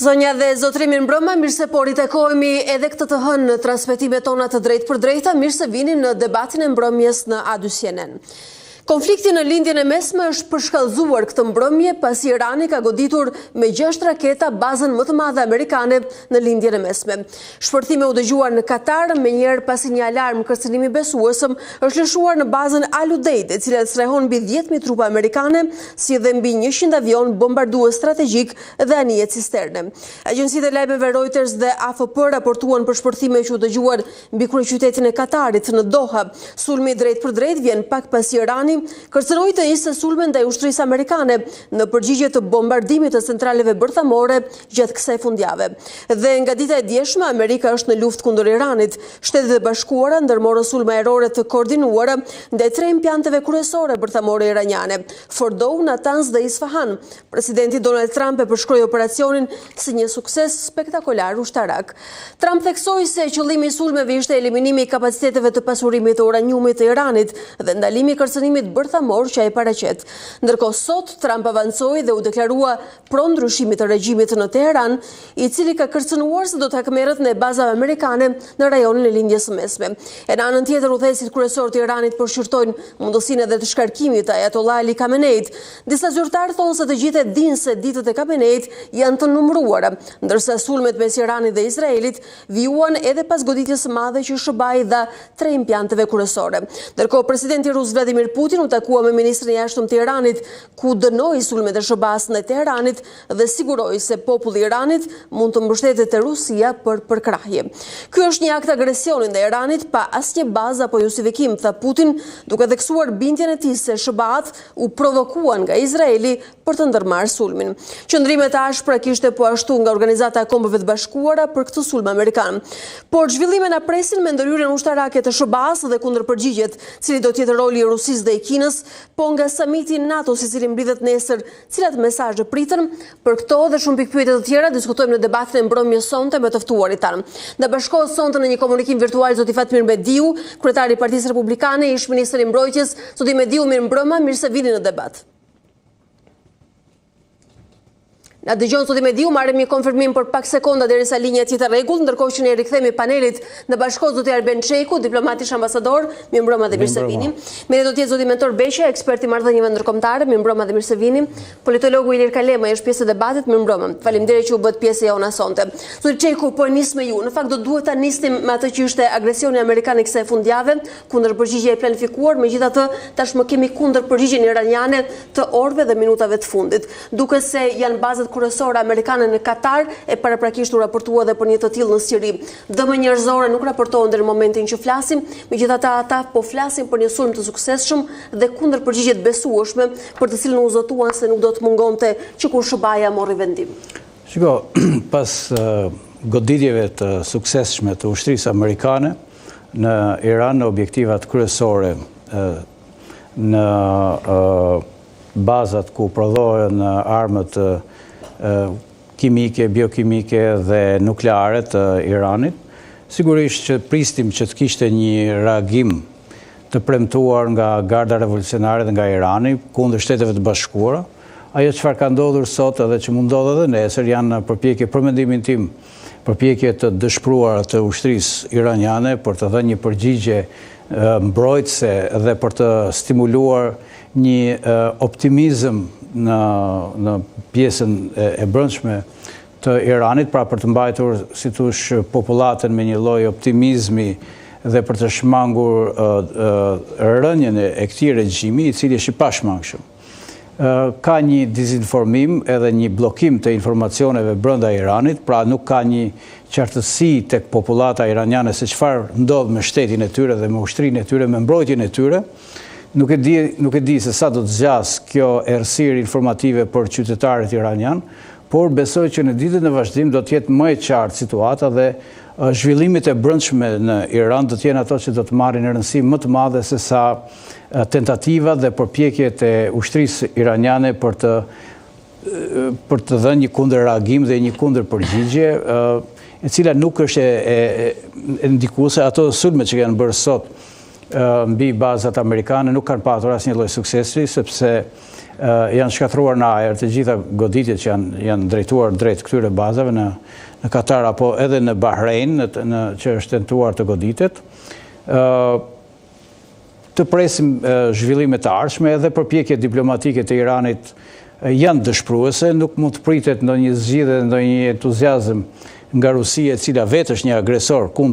Zonja dhe zotërinj mirëmbrëma, mirë se po ritakohemi edhe këtë të hënë në transmetimet tona të drejtpërdrejta, mirë se vini në debatin e mbrëmjes në A2 CNN. Konflikti në Lindjen e Mesme është përshkallëzuar këtë mbrëmje pasi Irani ka goditur me 6 raketa bazën më të madhe amerikane në Lindjen e Mesme. Shpërthime u dëgjuan në Katar menjëherë pasi një alarm kërcënimi i besueshëm është lëshuar në bazën Al Udeid, e cila strehon mbi 10.000 trupa amerikane, si dhe mbi 100 avionë bombardues strategjikë dhe anije cisterne. Agjencitë e lajmeve Reuters dhe AFP raportuan për shpërthime që u dëgjuan mbi kryeqytetin e Katarit, në Doha. Sulmi i drejtpërdrejtë vjen pak pasi Irani kërcënoi të niste sulme ndaj ushtrisë amerikane në përgjigje të bombardimit të centraleve bërthamore gjatë kësaj fundjave. Dhe nga dita e djeshme, Amerika është në luftë kundër Iranit. Shtetet e Bashkuara ndërmorën sulme ajrore të koordinuara ndaj tre impianteve kryesore bërthamore iraniane, Fordow, Natanz dhe Isfahan. Presidenti Donald Trump e përshkroi operacionin si një sukses spektakolar ushtarak. Trump theksoi se qëllimi i sulmeve ishte eliminimi i kapaciteteve të pasurimit të uraniumit të Iranit dhe ndalimi i kërcënimit bërthamor që ai paraqet. Ndërkohë sot, Trump avancoi dhe u deklarua pro ndryshimit të regjimit në Teheran, i cili ka kërcënuar se do të hakmerret ndaj bazave amerikane në rajonin e Lindjes së Mesme. E në anën tjetër, udhëheqësit kryesorë të Iranit po shqyrtojnë mundësinë edhe të shkarkimit të Ayatollah Ali Khameneit. Disa zyrtarë thonë se të gjithë e dinë se ditët e Khameneit janë të numëruara, ndërsa sulmet mes Iranit dhe Izraelit vijuan edhe pas goditjes së madhe që SHBA i dha tre impianteve kryesore. Ndërkohë, presidenti rus Vladimir Putin u takua me ministrin e jashtëm të Iranit, ku dënoi sulmet e SHBA-së ndaj Teheranit dhe siguroi se populli i Iranit mund të mbështetet te Rusia për përkrahje. Ky është një akt agresioni ndaj Iranit pa asnjë bazë apo justifikim, tha Putin, duke theksuar bindjen e tij se SHBA-të u provokuan nga Izraeli për të ndërmarrë sulmin. Qëndrime të ashpra kishte po ashtu nga Organizata e Kombeve të Bashkuara për këtë sulm amerikan. Por zhvillime na presin me ndërhyrjen ushtarake të SHBA-së dhe kundërpërgjigjet, cili do të jetë roli i Rusisë dhe i Kinës, po nga samiti i NATO-s i cili mblidhet nesër, cilat mesazhe priten? Për këto dhe shumë pikëpyetje të tjera diskutojmë në debatin e mbrëmjes sonte me të ftuarit tanë. Na bashkohet sonte në një komunikim virtual zoti Fatmir Mediu, kryetari i Partisë Republikane, ish-ministër i Mbrojtjes. Zoti Mediu, mirëmbrëma, mirë se vini në debat. Na dëgjon zoti Mediu, marrim një konfirmim për pak sekonda derisa linja të jetë e rregullt, ndërkohë që ne rikthehemi panelit na bashkohet zoti Arben Çeku, diplomat ish ambasador, mirëmbrëma dhe mirë se vini. Me ne do të jetë zoti Mentor Beqaj, ekspert i marrëdhënieve ndërkombëtare, mirëmbrëma dhe mirë se vini. Politologu Ilir Kalemaj është pjesë e debatit, mirëmbrëma. Faleminderit që u bëtë pjesë e jona sonte. Zoti Çeku, po e nis me ju. Në fakt do duhet ta nisnim me atë që ishte agresioni amerikan i kësaj fundjave, Kundërpërgjigje e planifikuar, megjithatë, tashmë kemi kundërpërgjigjen iraniane të orëve dhe minutave të fundit. Duket se janë bazat kryesore amerikane në Katar, e paraprakisht u raportua edhe për një të tillë në Siri. Dëme njerëzore nuk raportohen deri në momentin që flasim, megjithatë ata po flasin për një sulm të suksesshëm dhe kundërpërgjigje të besueshme, për të cilën u zotuan se nuk do të mungonte që kur SHBA-ja morri vendim. Shiko, pas goditjeve të suksesshme të ushtrisë amerikane në Iran në objektivat kryesore në bazat ku prodhohen armët kimike, biokimike dhe nukleare të Iranit, sigurisht që prisnim që të kishte një reagim të premtuar nga Garda Revolucionare dhe nga Irani kundër Shteteve të Bashkuara. Ajo çfarë ka ndodhur sot edhe që mund ndodhë edhe nesër janë përpjekje për mendimin tim, përpjekje të dëshpëruara të ushtrisë iraniane për të dhënë një përgjigje mbrojtëse dhe për të stimuluar një optimizëm në në pjesën e brendshme të Iranit, pra për të mbajtur, si thuash, popullatën me një lloj optimizmi dhe për të shmangur rënien e këtij regjimi, i cili është i pashmangshëm. Ka një dizinformim edhe një bllokim të informacioneve brenda Iranit, pra nuk ka një qartësi tek popullata iraniane se çfarë ndodh me shtetin e tyre dhe me ushtrinë e tyre, me mbrojtjen e tyre. Nuk e di, nuk e di se sa do të zgjasë kjo errësirë informative për qytetarët iranianë, por besoj që në ditët në vazhdim do të jetë më e qartë situata dhe zhvillimet e brendshme në Iran do të jenë ato që do të marrin rëndësi më të madhe se sa tentativat dhe përpjekjet e ushtrisë iraniane për të për të dhënë një kundërreagim dhe një kundërpërgjigje, e cila nuk është e, e, ndikuese. Ato sulmet që janë bërë sot mbi bazat amerikane nuk kanë patur asnjë lloj suksesi, sepse Janë shkatërruar në ajër të gjitha goditjet që janë janë drejtuar drejt këtyre bazave në në Katar apo edhe në Bahrein, në, në që është tentuar të goditet. Ë të presim zhvillime të ardhshme edhe përpjekjet diplomatike të Iranit janë dëshpëruese, nuk mund të pritet ndonjë zgjidhje, ndonjë entuziazëm nga Rusia, e cila vetë është një agresor kundër.